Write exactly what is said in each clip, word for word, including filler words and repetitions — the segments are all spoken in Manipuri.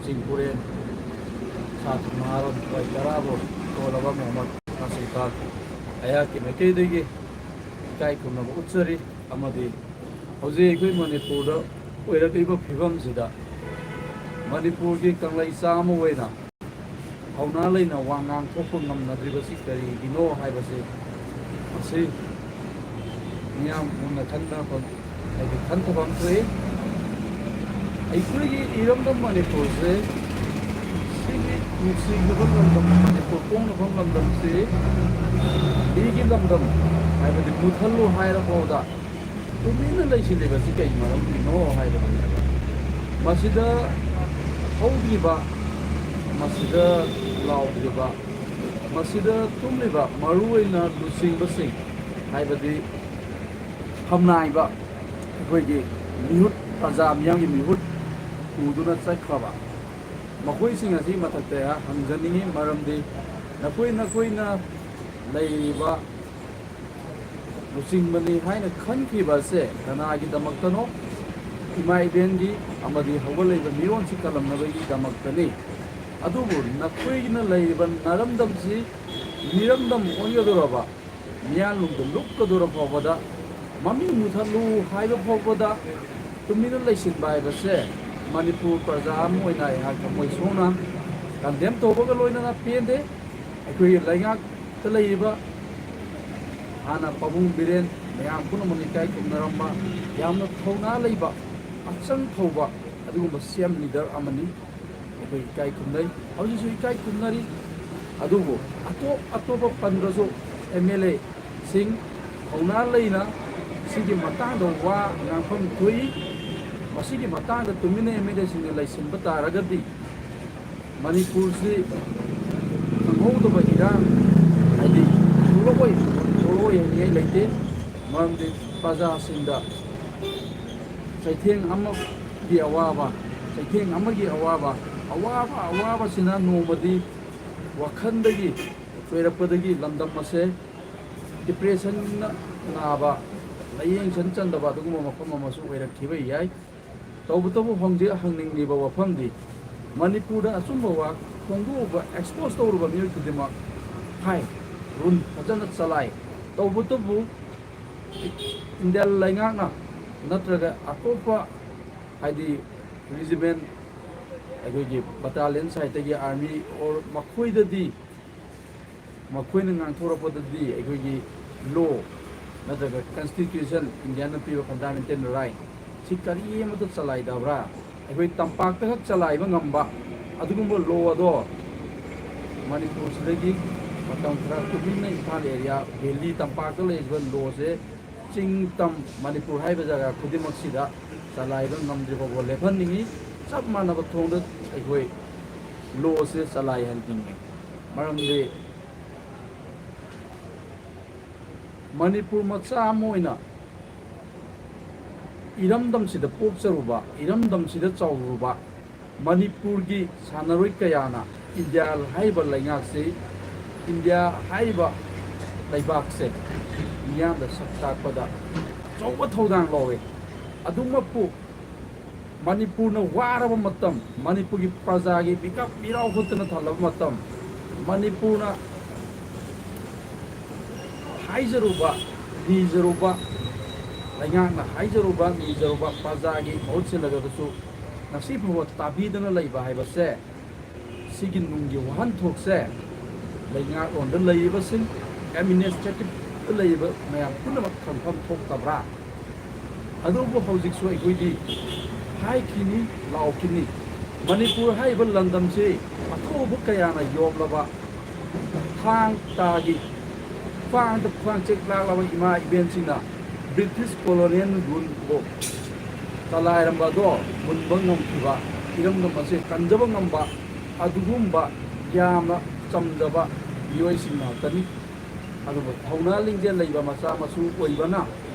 ꯁꯤꯡ ꯄꯨꯔꯦꯟ, ꯁꯥꯇ꯭ꯔ ꯃꯍꯥꯔꯣꯜ ꯇꯔꯥꯕꯨ ꯇꯣꯜꯂꯕ ꯃꯣꯍꯃꯗ ꯅꯥꯁꯤꯔ ꯈꯥꯟ ꯑꯩꯍꯥꯛꯀꯤ ꯃꯥꯏꯀꯩꯗꯒꯤ ꯏꯀꯥꯏ ꯈꯨꯝꯅꯕ ꯎꯠꯆꯔꯤ꯫ ꯑꯃꯗꯤ ꯍꯧꯖꯤꯛ ꯑꯩꯈꯣꯏ ꯃꯅꯤꯄꯨꯔꯗ ꯑꯣꯏꯔꯛꯂꯤꯕ ꯐꯤꯕꯝꯁꯤꯗ ꯃꯅꯤꯄꯨꯔꯒꯤ ꯀꯪꯂꯩꯆꯥ ꯑꯃ ꯑꯣꯏꯅ ꯊꯧꯅꯥ ꯂꯩꯅ ꯋꯥ ꯉꯥꯡꯊꯣꯛꯄ ꯉꯝꯅꯗ꯭ꯔꯤꯕꯁꯤ ꯀꯔꯤꯒꯤꯅꯣ ꯍꯥꯏꯕꯁꯤ ꯃꯁꯤ ꯃꯤꯌꯥꯝ ꯃꯨꯟꯅ ꯈꯟꯕ ꯍꯥꯏꯗꯤ ꯈꯟꯊꯕ ꯑꯃ ꯊꯣꯛꯏ꯫ ꯑꯩꯈꯣꯏꯒꯤ ꯏꯔꯝꯗꯝ ꯃꯅꯤꯄꯨꯔꯁꯦ, ꯁꯤꯒꯤ ꯅꯨꯡꯁꯤꯈ꯭ꯔꯕ ꯂꯝꯗꯝ ꯃꯅꯤꯄꯨꯔ ꯄꯣꯛꯅꯐꯝ ꯂꯝꯗꯝꯁꯤ ꯃꯤꯒꯤ ꯂꯝꯗꯝ ꯍꯥꯏꯕꯗꯤ ꯃꯨꯠꯍꯜꯂꯨ ꯍꯥꯏꯔꯐꯥꯎꯗ ꯇꯨꯃꯤꯟꯅ ꯂꯩꯁꯤꯜꯂꯤꯕꯁꯤ ꯀꯩ ꯃꯔꯝꯒꯤꯅꯣ ꯍꯥꯏꯕꯗꯨꯅꯦꯕ꯫ ꯃꯁꯤꯗ ꯍꯧꯈꯤꯕ, ꯃꯁꯤꯗ ꯂꯥꯎꯈꯤꯕ, ꯃꯁꯤꯗ ꯇꯨꯝꯂꯤꯕ ꯃꯔꯨꯑꯣꯏꯅ ꯂꯨꯆꯤꯡꯕꯁꯤꯡ, ꯍꯥꯏꯕꯗꯤ ꯐꯝꯅꯥꯏꯕ ꯑꯩꯈꯣꯏꯒꯤ ꯃꯤꯍꯨꯠ, ꯄ꯭ꯔꯖꯥ ꯃꯤꯌꯥꯝꯒꯤ ꯃꯤꯍꯨꯠ ꯎꯗꯨꯅ ꯆꯠꯈ꯭ꯔꯕ ꯃꯈꯣꯏꯁꯤꯡ ꯑꯁꯤ ꯃꯊꯛꯇ ꯑꯩꯍꯥꯛ ꯍꯪꯖꯅꯤꯡꯉꯤ꯫ ꯃꯔꯝꯗꯤ ꯅꯈꯣꯏ ꯅꯈꯣꯏꯅ ꯂꯩꯔꯤꯕ ꯂꯨꯆꯤꯡꯕꯅꯤ ꯍꯥꯏꯅ ꯈꯟꯈꯤꯕ ꯑꯁꯦ ꯀꯅꯥꯒꯤꯗꯃꯛꯇꯅꯣ? ꯏꯃꯥ ꯏꯕꯦꯟꯒꯤ ꯑꯃꯗꯤ ꯍꯧꯒꯠꯂꯛꯏꯕ ꯃꯤꯔꯣꯟꯁꯤ ꯀꯜꯂꯝꯅꯕꯒꯤꯗꯃꯛꯇꯅꯤ꯫ ꯑꯗꯨꯕꯨ ꯅꯈꯣꯏꯒꯤꯅ ꯂꯩꯔꯤꯕ ꯅꯥꯔꯝꯗꯝꯁꯤ ꯃꯤꯔꯝꯗꯝ ꯑꯣꯟꯒꯗꯧꯔꯕ, ꯃꯤꯌꯥꯝꯂꯨꯝꯗ ꯂꯨꯞꯀꯗꯧꯔ ꯐꯥꯎꯕꯗ, ꯃꯃꯤꯡ ꯃꯨꯊꯠꯂꯨ ꯍꯥꯏꯕ ꯐꯥꯎꯕꯗ ꯇꯨꯃꯤꯟꯅ ꯂꯩꯁꯤꯟꯕ ꯍꯥꯏꯕꯁꯦ ꯃꯅꯤꯄꯨꯔ ꯄ꯭ꯔꯖꯥ ꯑꯃ ꯑꯣꯏꯅ ꯑꯩꯍꯥꯛ ꯊꯃꯣꯏ ꯁꯣꯛꯅ ꯀꯟꯗꯦꯝ ꯇꯧꯕꯒ ꯂꯣꯏꯅꯅ ꯄꯦꯟꯗꯦ꯫ ꯑꯩꯈꯣꯏꯒꯤ ꯂꯩꯉꯥꯛꯇ ꯂꯩꯔꯤꯕ ꯍꯥꯟꯅ ꯄꯥꯕꯨꯡ ꯕꯤꯔꯦꯟ ꯃꯌꯥꯝ ꯄꯨꯝꯅꯃꯛꯅ ꯏꯀꯥꯏ ꯈꯨꯝꯅꯔꯝꯕ, ꯌꯥꯝꯅ ꯊꯧꯅꯥ ꯂꯩꯕ, ꯑꯆꯪ ꯊꯧꯕ ꯑꯗꯨꯒꯨꯝꯕ ꯁꯤ ꯑꯦꯝ ꯂꯤꯗꯔ ꯑꯃꯅꯤ꯫ ꯑꯩꯈꯣꯏ ꯏꯀꯥꯏ ꯈꯨꯝꯅꯩ, ꯍꯧꯖꯤꯛꯁꯨ ꯏꯀꯥꯏ ꯈꯨꯝꯅꯔꯤ꯫ ꯑꯗꯨꯕꯨ ꯑꯇꯣꯞ ꯑꯇꯣꯞꯄ ꯄꯟꯗ꯭ꯔꯁꯨ ꯑꯦꯝ ꯑꯦꯜ ꯑꯦꯁꯤꯡ ꯊꯧꯅꯥ ꯂꯩꯅ ꯁꯤꯒꯤ ꯃꯇꯥꯡꯗ ꯋꯥ ꯉꯥꯡꯐꯝ ꯊꯣꯛꯏ꯫ ꯃꯁꯤꯒꯤ ꯃꯇꯥꯡꯗ ꯇꯨꯃꯤꯟꯅ ꯑꯦꯝ ꯑꯦꯜ ꯑꯦꯁꯤꯡꯅ ꯂꯩꯁꯤꯟꯕ ꯇꯥꯔꯒꯗꯤ ꯃꯅꯤꯄꯨꯔꯁꯤ ꯈꯪꯍꯧꯗꯕ ꯏꯔꯥꯡ ꯍꯥꯏꯗꯤ ꯊꯣꯛꯂꯛꯑꯣꯏ, ꯊꯣꯛꯂꯛꯑꯣꯏ ꯍꯥꯏꯅꯤꯡꯉꯥꯏ ꯂꯩꯇꯦ꯫ ꯃꯔꯝꯗꯤ ꯄ꯭ꯔꯖꯥꯁꯤꯡꯗ ꯆꯩꯊꯦꯡ ꯑꯃꯒꯤ ꯑꯋꯥꯕ, ꯆꯩꯊꯦꯡ ꯑꯃꯒꯤ ꯑꯋꯥꯕ, ꯑꯋꯥꯕ, ꯑꯋꯥꯕꯁꯤꯅ ꯅꯣꯡꯃꯗꯤ ꯋꯥꯈꯜꯗꯒꯤ ꯆꯣꯏꯔꯛꯄꯗꯒꯤ ꯂꯝꯗꯝ ꯑꯁꯦ ꯗꯤꯄ꯭ꯔꯦꯁꯟꯅ ꯅꯥꯕ, ꯂꯥꯏꯌꯦꯡ ꯁꯪ ꯆꯟꯗꯕ ꯑꯗꯨꯒꯨꯝꯕ ꯃꯐꯝ ꯑꯃꯁꯨ ꯑꯣꯏꯔꯛꯈꯤꯕ ꯌꯥꯏ꯫ ꯇꯧꯕꯇꯕꯨ ꯍꯧꯖꯤꯛ ꯍꯪꯅꯤꯡꯂꯤꯕ ꯋꯥꯐꯝꯗꯤ, ꯃꯅꯤꯄꯨꯔꯗ ꯑꯆꯨꯝꯕ ꯋꯥ ꯐꯣꯡꯗꯣꯛꯎꯕ, ꯑꯦꯛꯁꯄꯣꯖ ꯇꯧꯔꯨꯕ ꯃꯤꯑꯣꯏ ꯈꯨꯗꯤꯡꯃꯛ ꯍꯥꯏ, ꯔꯨꯜ ꯐꯖꯅ ꯆꯂꯥꯏ꯫ ꯇꯧꯕꯇꯕꯨ ꯏꯟꯗꯤꯌꯥ ꯂꯩꯉꯥꯛꯅ ꯅꯠꯇ꯭ꯔꯒ ꯑꯇꯣꯞꯄ, ꯍꯥꯏꯗꯤ ꯔꯤꯖꯤꯃꯦꯟ, ꯑꯩꯈꯣꯏꯒꯤ ꯕꯇꯥꯂꯤꯌꯟ ꯁꯥꯏꯠꯇꯒꯤ ꯑꯥꯔꯃꯤ ꯑꯣꯔ ꯃꯈꯣꯏꯗꯗꯤ ꯃꯈꯣꯏꯅ ꯉꯥꯡꯊꯣꯔꯛꯄꯗꯗꯤ ꯑꯩꯈꯣꯏꯒꯤ ꯂꯣ ꯅꯠꯇ꯭ꯔꯒ ꯀꯟꯁꯇꯤꯇ꯭ꯌꯨꯁꯟ, ꯏꯟꯗꯤꯌꯥꯅ ꯄꯤꯕ ꯐꯟꯗꯥꯃꯦꯟꯇꯦꯜ ꯔꯥꯏꯠ ꯁꯤ ꯀꯔꯤ ꯑꯃꯠꯇ ꯆꯂꯥꯏꯗꯕ꯭ꯔꯥ? ꯑꯩꯈꯣꯏ ꯇꯝꯄꯥꯛꯇ ꯈꯛ ꯆꯂꯥꯏꯕ ꯉꯝꯕ ꯑꯗꯨꯒꯨꯝꯕ ꯂꯣ ꯑꯗꯣ ꯃꯅꯤꯄꯨꯔꯁꯤꯗꯒꯤ ꯃꯇꯝ ꯈꯔ ꯇꯨꯃꯤꯟꯅ ꯏꯝꯐꯥꯜ ꯑꯦꯔꯤꯌꯥ, ꯚꯦꯂꯤ, ꯇꯝꯄꯥꯛꯇ ꯂꯩꯔꯤꯕ ꯂꯣꯁꯦ ꯆꯤꯡ ꯇꯝ ꯃꯅꯤꯄꯨꯔ ꯍꯥꯏꯕ ꯖꯒꯥ ꯈꯨꯗꯤꯡꯃꯛꯁꯤꯗ ꯆꯂꯥꯏꯕ ꯉꯝꯗ꯭ꯔꯤ ꯐꯥꯎꯕ ꯂꯦꯞꯍꯟꯅꯤꯡꯉꯤ꯫ ꯆꯞ ꯃꯥꯟꯅꯕ ꯊꯣꯡꯗ ꯑꯩꯈꯣꯏ ꯂꯣꯁꯦ ꯆꯂꯥꯏꯍꯟꯅꯤꯡꯉꯤ꯫ ꯃꯔꯝꯗꯤ ꯃꯅꯤꯄꯨꯔ ꯃꯆꯥ ꯑꯃ ꯑꯣꯏꯅ ꯏꯔꯝꯗꯝꯁꯤꯗ ꯄꯣꯛꯆꯔꯨꯕ, ꯏꯔꯝꯗꯝꯁꯤꯗ ꯆꯥꯎꯔꯨꯕ, ꯃꯅꯤꯄꯨꯔꯒꯤ ꯁꯥꯟꯅꯔꯣꯏ ꯀꯌꯥꯅ ꯏꯟꯗꯤꯌꯥ ꯍꯥꯏꯔꯤꯕ ꯂꯩꯉꯥꯛꯁꯤ, ꯏꯟꯗꯤꯌꯥ ꯍꯥꯏꯔꯤꯕ ꯂꯩꯕꯥꯛꯁꯦ ꯃꯤꯌꯥꯝꯗ ꯁꯛ ꯇꯥꯛꯄꯗ ꯑꯆꯧꯕ ꯊꯧꯗꯥꯡ ꯂꯧꯏ꯫ ꯑꯗꯨꯃꯛꯄꯨ ꯃꯅꯤꯄꯨꯔꯅ ꯋꯥꯔꯕ ꯃꯇꯝ, ꯃꯅꯤꯄꯨꯔꯒꯤ ꯄ꯭ꯔꯖꯥꯒꯤ ꯃꯤꯀꯞ ꯃꯤꯔꯥꯎ ꯍꯨꯠꯇꯅ ꯊꯜꯂꯕ ꯃꯇꯝ, ꯃꯅꯤꯄꯨꯔꯅ ꯍꯥꯏꯖꯔꯨꯕ, ꯅꯤꯖꯔꯨꯕ, ꯂꯩꯉꯥꯛꯅ ꯍꯥꯏꯖꯔꯨꯕ, ꯅꯤꯖꯔꯨꯕ ꯄ꯭ꯔꯖꯥꯒꯤ ꯃꯍꯨꯠ ꯁꯤꯜꯂꯒꯁꯨ ꯉꯁꯤ ꯐꯥꯎꯕ ꯇꯥꯕꯤꯗꯅ ꯂꯩꯕ ꯍꯥꯏꯕꯁꯦ, ꯁꯤꯒꯤ ꯅꯨꯡꯒꯤ ꯋꯥꯍꯟꯊꯣꯛꯁꯦ ꯂꯩꯉꯥꯛꯂꯣꯟꯗ ꯂꯩꯔꯤꯕꯁꯤꯡ, ꯑꯦꯗꯃꯤꯅꯤꯁꯇ꯭ꯔꯦꯇꯤꯞꯇ ꯂꯩꯔꯤꯕ ꯃꯌꯥꯝ ꯄꯨꯝꯅꯃꯛ ꯈꯪꯐꯝ ꯊꯣꯛꯇꯕ꯭ꯔꯥ? ꯑꯗꯨꯕꯨ ꯍꯧꯖꯤꯛꯁꯨ ꯑꯩꯈꯣꯏꯗꯤ ꯍꯥꯏꯈꯤꯅꯤ, ꯂꯥꯎꯈꯤꯅꯤ꯫ ꯃꯅꯤꯄꯨꯔ ꯍꯥꯏꯔꯤꯕ ꯂꯝꯗꯝꯁꯤ ꯑꯊꯧꯕ ꯀꯌꯥꯅ ꯌꯣꯝꯂꯕ, ꯈ꯭ꯋꯥꯡ ꯇꯥꯒꯤ ꯈ꯭ꯋꯥꯡꯗ ꯈ꯭ꯋꯥꯡꯆꯦꯛ ꯂꯥꯛꯂꯕ ꯏꯃꯥ ꯏꯕꯦꯟꯁꯤꯡꯅ ꯕ꯭ꯔꯤꯇꯤꯁ ꯀꯣꯂꯣꯅꯤꯌꯦꯜ ꯔꯨꯜꯕꯨ ꯆꯂꯥꯏꯔꯝꯕ ꯑꯗꯣ ꯃꯨꯟꯕ ꯉꯝꯈꯤꯕ, ꯏꯔꯝꯗꯝ ꯑꯁꯤ ꯀꯟꯖꯕ ꯉꯝꯕ ꯑꯗꯨꯒꯨꯝꯕ ꯌꯥꯝꯅ ꯆꯝꯖꯕ ꯃꯤꯑꯣꯏꯁꯤꯡ ꯉꯥꯛꯇꯅꯤ꯫ ꯑꯗꯨꯕꯨ ꯊꯧꯅꯥ ꯂꯤꯡꯖꯦꯜ ꯂꯩꯕ ꯃꯆꯥ ꯃꯁꯨ ꯑꯣꯏꯕꯅ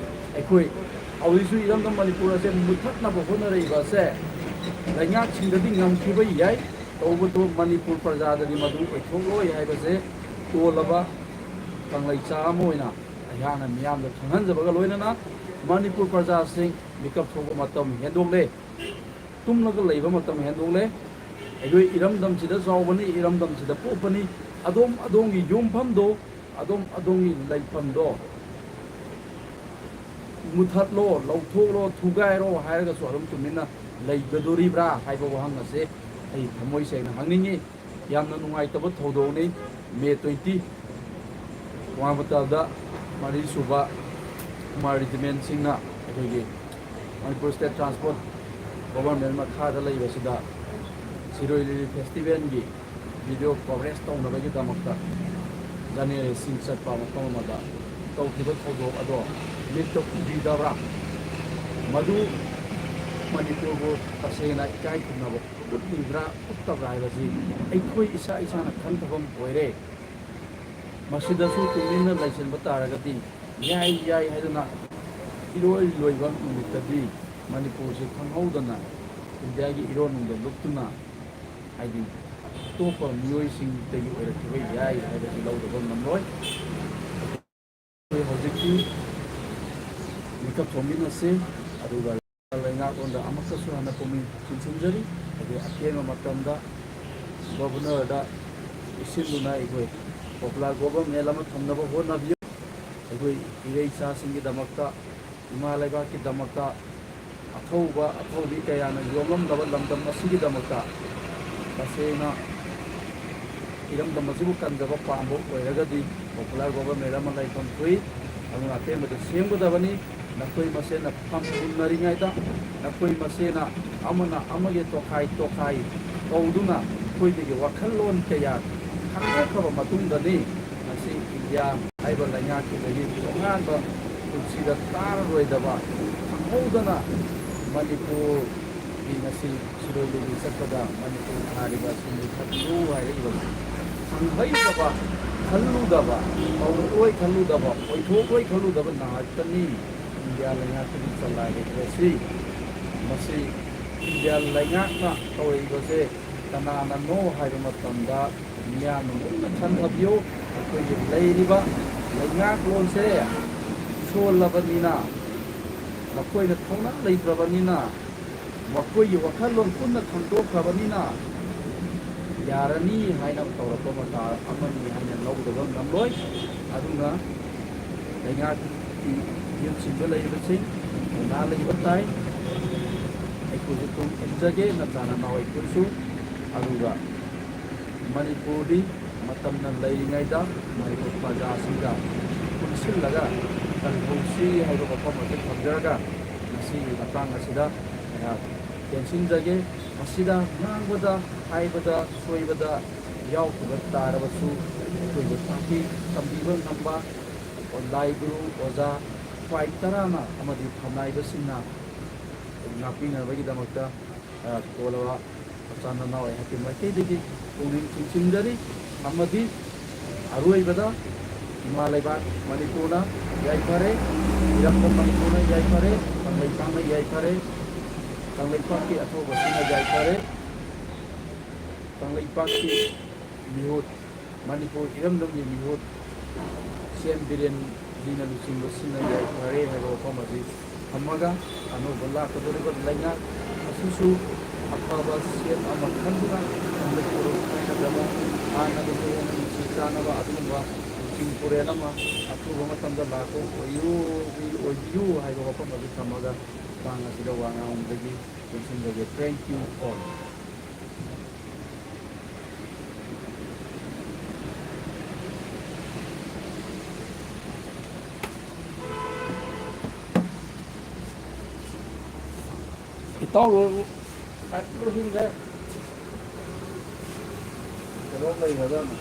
ꯑꯩꯈꯣꯏ ꯍꯧꯖꯤꯛꯁꯨ ꯏꯔꯝꯗꯝ ꯃꯅꯤꯄꯨꯔ ꯑꯁꯦ ꯃꯨꯠꯊꯠꯅꯕ ꯍꯣꯠꯅꯔꯛꯏꯕ ꯑꯁꯦ ꯂꯩꯉꯥꯛꯁꯤꯡꯗꯗꯤ ꯉꯝꯈꯤꯕ ꯌꯥꯏ, ꯇꯧꯕꯇꯕꯨ ꯃꯅꯤꯄꯨꯔ ꯄ꯭ꯔꯖꯥꯗꯗꯤ ꯃꯗꯨ ꯑꯣꯏꯊꯣꯛꯂꯣꯏ ꯍꯥꯏꯕꯁꯦ ꯇꯣꯜꯂꯕ ꯀꯪꯂꯩꯆꯥ ꯑꯃ ꯑꯣꯏꯅ ꯑꯩꯍꯥꯛꯅ ꯃꯤꯌꯥꯝꯗ ꯈꯪꯍꯟꯖꯕꯒ ꯂꯣꯏꯅꯅ ꯃꯅꯤꯄꯨꯔ ꯄ꯭ꯔꯖꯥꯁꯤꯡ ꯃꯤꯀꯞ ꯊꯣꯛꯄ ꯃꯇꯝ ꯍꯦꯟꯗꯣꯛꯂꯦ꯫ ꯇꯨꯝꯂꯒ ꯂꯩꯕ ꯃꯇꯝ ꯍꯦꯟꯗꯣꯛꯂꯦ꯫ ꯑꯩꯈꯣꯏ ꯏꯔꯝꯗꯝꯁꯤꯗ ꯆꯥꯎꯕꯅꯤ, ꯏꯔꯝꯗꯝꯁꯤꯗ ꯄꯣꯛꯄꯅꯤ꯫ ꯑꯗꯣꯝ ꯑꯗꯣꯝꯒꯤ ꯌꯨꯝꯐꯝꯗꯣ, ꯑꯗꯣꯝ ꯑꯗꯣꯝꯒꯤ ꯂꯩꯐꯝꯗꯣ ꯃꯨꯊꯠꯂꯣ, ꯂꯧꯊꯣꯛꯂꯣ, ꯊꯨꯒꯥꯏꯔꯣ ꯍꯥꯏꯔꯒꯁꯨ ꯑꯗꯨꯝ ꯇꯨꯃꯤꯟꯅ ꯂꯩꯒꯗꯣꯔꯤꯕ꯭ꯔꯥ ꯍꯥꯏꯕ ꯋꯥꯍꯪ ꯑꯁꯦ ꯑꯩ ꯊꯃꯣꯏ ꯁꯦꯡꯅ ꯍꯪꯅꯤꯡꯉꯤ꯫ ꯌꯥꯝꯅ ꯅꯨꯡꯉꯥꯏꯇꯕ ꯊꯧꯗꯣꯛꯅꯤ꯫ ꯃꯦ ꯇ꯭ꯋꯦꯟꯇꯤ, ꯈꯣꯡꯉꯥꯝ ꯃꯇꯝꯗ ꯃꯔꯤꯁꯨꯕ ꯈꯨꯃꯥꯔ ꯔꯤꯖꯤꯃꯦꯟꯁꯤꯡꯅ ꯑꯩꯈꯣꯏꯒꯤ ꯃꯅꯤꯄꯨꯔ ꯁ꯭ꯇꯦꯠ ꯇ꯭ꯔꯥꯟꯁꯄꯣꯔꯠ ꯒꯣꯚꯔꯟꯃꯦꯟ ꯃꯈꯥꯗ ꯂꯩꯕꯁꯤꯗ ꯁꯤꯔꯣꯏ ꯂꯤꯂꯤ ꯐꯦꯁꯇꯤꯚꯦꯜꯒꯤ ꯚꯤꯗꯤꯑꯣ ꯀꯣꯚꯔꯦꯖ ꯇꯧꯅꯕꯒꯤꯗꯃꯛꯇ ꯖꯔꯅꯦꯂꯤꯁꯁꯤꯡ ꯆꯠꯄ ꯃꯐꯝ ꯑꯃꯗ ꯇꯧꯈꯤꯕ ꯊꯧꯗꯣꯛ ꯑꯗꯣ ꯃꯤꯠꯇ ꯎꯕꯤꯗꯕ꯭ꯔꯥ? ꯃꯗꯨ ꯃꯅꯤꯄꯨꯔꯕꯨ ꯇꯁꯦꯡꯅ ꯏꯀꯥꯏ ꯈꯨꯝꯅꯕ ꯎꯠꯂꯤꯕ꯭ꯔꯥ ꯎꯠꯇꯕ꯭ꯔꯥ ꯍꯥꯏꯕꯁꯤ ꯑꯩꯈꯣꯏ ꯏꯁꯥ ꯏꯁꯥꯅ ꯈꯟꯊꯕ ꯑꯃ ꯑꯣꯏꯔꯦ꯫ ꯃꯁꯤꯗꯁꯨ ꯇꯨꯃꯤꯟꯅ ꯂꯩꯁꯤꯟꯕ ꯇꯥꯔꯒꯗꯤ, ꯌꯥꯏ ꯌꯥꯏ ꯍꯥꯏꯗꯨꯅ ꯏꯔꯣꯏ ꯂꯣꯏꯕ ꯅꯨꯃꯤꯠꯇꯗꯤ ꯃꯅꯤꯄꯨꯔꯁꯤ ꯈꯪꯍꯧꯗꯅ ꯏꯟꯗꯤꯌꯥꯒꯤ ꯏꯔꯣꯟ ꯅꯨꯡꯗ ꯂꯨꯞꯇꯨꯅ ꯍꯥꯏꯗꯤ ꯑꯇꯣꯞꯄ ꯃꯤꯑꯣꯏꯁꯤꯡꯗꯒꯤ ꯑꯣꯏꯔꯛꯈꯤꯕ ꯌꯥꯏ ꯍꯥꯏꯕꯁꯤ ꯂꯧꯗꯕ ꯉꯝꯂꯣꯏ꯫ ꯑꯩꯈꯣꯏ ꯍꯧꯖꯤꯛꯇꯤ ꯃꯤꯀꯞ ꯊꯣꯛꯃꯤꯟꯅꯁꯤ, ꯑꯗꯨꯒ ꯂꯩꯉꯥꯛꯂꯣꯟꯗ ꯑꯃꯨꯛꯀꯁꯨ ꯍꯟꯅ ꯄꯨꯛꯅꯤꯡ ꯆꯤꯡꯁꯤꯟꯖꯔꯤ꯫ ꯑꯩꯈꯣꯏ ꯑꯊꯦꯡꯕ ꯃꯇꯝꯗ ꯒꯣꯕꯔꯅꯔꯗ ꯄꯤꯁꯤꯟꯗꯨꯅ ꯑꯩꯈꯣꯏ ꯄꯣꯄꯨꯂꯔ ꯒꯣꯕꯔꯃꯦꯟ ꯑꯃ ꯊꯝꯅꯕ ꯍꯣꯠꯅꯕꯤꯌꯨ꯫ ꯑꯩꯈꯣꯏ ꯏꯔꯩ ꯏꯆꯥꯁꯤꯡꯒꯤꯗꯃꯛꯇ, ꯏꯃꯥ ꯂꯩꯕꯥꯛꯀꯤꯗꯃꯛꯇ ꯑꯊꯧꯕ ꯑꯊꯧꯕꯤ ꯀꯌꯥꯅ ꯌꯣꯝꯂꯝꯂꯕ ꯂꯝꯗꯝ ꯑꯁꯤꯒꯤꯗꯃꯛꯇ ꯇꯁꯦꯡꯅ ꯏꯔꯝꯗꯝ ꯑꯁꯤꯕꯨ ꯀꯟꯖꯕ ꯄꯥꯝꯕ ꯑꯣꯏꯔꯒꯗꯤ ꯄꯣꯄꯨꯂꯔ ꯒꯣꯕꯔꯃꯦꯟ ꯑꯃ ꯂꯩꯐꯝ ꯊꯣꯛꯏ꯫ ꯑꯗꯨꯅ ꯑꯊꯦꯡꯕꯗ ꯁꯦꯝꯒꯗꯕꯅꯤ꯫ ꯅꯈꯣꯏ ꯃꯁꯦꯟꯅ ꯐꯝꯃꯨꯟꯅꯔꯤꯉꯩꯗ, ꯅꯈꯣꯏ ꯃꯁꯦꯟꯅ ꯑꯃꯅ ꯑꯃꯒꯤ ꯇꯣꯈꯥꯏ ꯇꯣꯈꯥꯏ ꯇꯧꯗꯨꯅ ꯑꯩꯈꯣꯏꯗꯒꯤ ꯋꯥꯈꯜꯂꯣꯟ ꯀꯌꯥ ꯈꯪꯗꯣꯛꯈ꯭ꯔꯕ ꯃꯇꯨꯡꯗꯅꯤ ꯉꯁꯤ ꯏꯟꯗꯤꯌꯥ ꯍꯥꯏꯕ ꯂꯩꯉꯥꯛꯇꯨꯗꯒꯤ ꯇꯣꯉꯥꯟꯕ ꯄꯨꯟꯁꯤꯗ ꯇꯥꯔꯔꯣꯏꯗꯕ, ꯈꯪꯍꯧꯗꯅ ꯃꯅꯤꯄꯨꯔꯒꯤ ꯉꯁꯤ ꯁꯤꯔꯣꯏ ꯂꯤꯂꯤ ꯆꯠꯄꯗ ꯃꯅꯤꯄꯨꯔ ꯊꯥꯔꯤꯕ ꯑꯁꯤ ꯃꯨꯊꯠꯂꯨ ꯍꯥꯏꯔꯛꯏꯕꯅꯤ꯫ ꯈꯪꯍꯩꯗꯕ, ꯈꯜꯂꯨꯗꯕ, ꯇꯧꯔꯛꯂꯣꯏ ꯈꯜꯂꯨꯗꯕ, ꯑꯣꯏꯊꯣꯛꯂꯣꯏ ꯈꯜꯂꯨꯗꯕ ꯅꯍꯥꯛꯇꯅꯤ ꯏꯟꯗꯤꯌꯥ ꯂꯩꯉꯥꯛꯇꯒꯤ ꯆꯂꯥꯏꯔꯛꯂꯤꯕꯁꯤ꯫ ꯃꯁꯤ ꯏꯟꯗꯤꯌꯥ ꯂꯩꯉꯥꯛꯅ ꯇꯧꯔꯛꯏꯕꯁꯦ ꯀꯅꯥꯅꯅꯣ ꯍꯥꯏꯕ ꯃꯇꯝꯗ ꯃꯤꯌꯥꯝꯅ ꯃꯨꯟꯅ ꯈꯟꯊꯕꯤꯌꯨ꯫ ꯑꯩꯈꯣꯏꯒꯤ ꯂꯩꯔꯤꯕ ꯂꯩꯉꯥꯛꯂꯣꯟꯁꯦ ꯁꯣꯜꯂꯕꯅꯤꯅ, ꯃꯈꯣꯏꯅ ꯊꯧꯅꯥ ꯂꯩꯇ꯭ꯔꯕꯅꯤꯅ, ꯃꯈꯣꯏꯒꯤ ꯋꯥꯈꯜꯂꯣꯟ ꯄꯨꯟꯅ ꯈꯪꯗꯣꯛꯈ꯭ꯔꯕꯅꯤꯅ, ꯌꯥꯔꯅꯤ ꯍꯥꯏꯅ ꯇꯧꯔꯛꯄ ꯃꯇꯥ ꯑꯃꯅꯤ ꯍꯥꯏꯅ ꯂꯧꯗꯕ ꯉꯝꯂꯣꯏ꯫ ꯑꯗꯨꯅ ꯂꯩꯉꯥꯛꯀꯤ ꯌꯨꯝꯁꯤꯡꯗ ꯂꯩꯔꯤꯕꯁꯤꯡ ꯊꯧꯅꯥ ꯂꯩꯕ ꯇꯥꯏ꯫ ꯑꯩꯈꯣꯏꯁꯨ ꯇꯨꯡ ꯏꯟꯖꯒꯦ, ꯅꯆꯥ ꯅꯅꯥꯎ ꯑꯩꯈꯣꯏꯁꯨ꯫ ꯑꯗꯨꯒ ꯃꯅꯤꯄꯨꯔꯗꯤ ꯃꯇꯝꯅ ꯂꯩꯔꯤꯉꯩꯗ ꯃꯅꯤꯄꯨꯔ ꯄ꯭ꯔꯖꯥꯁꯤꯡꯗ ꯄꯨꯟꯁꯤꯜꯂꯒ ꯀꯜꯍꯧꯁꯤ ꯍꯥꯏꯕ ꯋꯥꯐꯝ ꯑꯁꯤ ꯊꯝꯖꯔꯒ ꯉꯁꯤꯒꯤ ꯃꯇꯥꯡ ꯑꯁꯤꯗ ꯑꯩꯍꯥꯛ ꯇꯦꯟꯁꯤꯟꯖꯒꯦ꯫ ꯃꯁꯤꯗ ꯉꯥꯡꯕꯗ, ꯍꯥꯏꯕꯗ ꯁꯣꯏꯕꯗ ꯌꯥꯎꯈꯤꯕ ꯇꯥꯔꯕꯁꯨ ꯑꯩꯈꯣꯏꯕꯨ ꯇꯥꯛꯄꯤ ꯇꯝꯕꯤꯕ ꯉꯝꯕ ꯂꯥꯏ ꯒꯨꯔꯨ, ꯑꯣꯖꯥ, ꯈ꯭ꯋꯥꯏ ꯇꯔꯥꯅ ꯑꯃꯗꯤ ꯐꯝꯅꯥꯏꯕꯁꯤꯡꯅ ꯉꯥꯛꯄꯤꯅꯕꯒꯤꯗꯃꯛꯇ, ꯑ, ꯀꯣꯜꯂꯕ ꯃꯆꯥ ꯅꯅꯥꯎ ꯑꯩꯍꯥꯛꯀꯤ ꯃꯥꯏꯀꯩꯗꯒꯤ ꯄꯨꯛꯅꯤꯡ ꯆꯤꯡꯁꯤꯟꯖꯔꯤ꯫ ꯑꯃꯗꯤ ꯑꯔꯣꯏꯕꯗ ꯏꯃꯥ ꯂꯩꯕꯥꯛ ꯃꯅꯤꯄꯨꯔꯅ ꯌꯥꯏꯐꯔꯦ, ꯏꯔꯝꯗꯝ ꯃꯅꯤꯄꯨꯔꯅ ꯌꯥꯏꯐꯔꯦ, ꯀꯪꯂꯩꯄꯥꯛꯅ ꯌꯥꯏꯐꯔꯦ, ꯀꯪꯂꯩꯄꯥꯛꯀꯤ ꯑꯊꯧꯕꯁꯤꯡꯅ ꯌꯥꯏꯐꯔꯦ, ꯀꯪꯂꯩꯄꯥꯛꯀꯤ ꯃꯤꯍꯨꯠ, ꯃꯅꯤꯄꯨꯔ ꯏꯔꯝꯗꯝꯒꯤ ꯃꯤꯍꯨꯠ ꯁꯤ ꯑꯦꯝ ꯕꯤꯔꯦꯟꯖꯤꯅ ꯂꯨꯆꯤꯡꯕꯁꯤꯡꯅ ꯌꯥꯏꯐꯔꯦ ꯍꯥꯏꯕ ꯋꯥꯐꯝ ꯑꯁꯤ ꯊꯝꯃꯒ, ꯑꯅꯧꯕ ꯂꯥꯛꯀꯗꯧꯔꯤꯕ ꯂꯩꯉꯥꯛ ꯑꯁꯤꯁꯨ ꯑꯐꯕ ꯁꯦꯞ ꯑꯃ ꯈꯟꯗꯨꯅ ꯃꯅꯤꯄꯨꯔ ꯀꯥꯏꯅꯗꯕ, ꯍꯥꯟꯅꯗꯒꯤ ꯍꯦꯟꯅ ꯅꯨꯡꯁꯤ ꯆꯥꯟꯅꯕ ꯑꯗꯨꯒꯨꯝꯕ ꯂꯨꯆꯤꯡ ꯄꯨꯔꯦꯜ ꯑꯃ, ꯑꯊꯨꯕ ꯃꯇꯝꯗ ꯂꯥꯛꯄ ꯑꯣꯏꯌꯨ, ꯑꯣꯏꯕꯤꯌꯨ ꯍꯥꯏꯕ ꯋꯥꯐꯝ ꯑꯗꯨ ꯊꯝꯃꯒ ꯃꯇꯥꯡ ꯑꯁꯤꯗ ꯋꯥ ꯉꯥꯡꯕꯗꯒꯤ ꯂꯣꯏꯁꯤꯟꯖꯒꯦ꯫ Thank you all. ꯏꯇꯥꯎ ꯂꯣꯏ-, ꯂꯣꯏꯁꯤꯟꯈ꯭ꯔꯦ꯫ ꯀꯩꯅꯣꯝ ꯂꯩꯒꯗꯕꯅꯤ꯫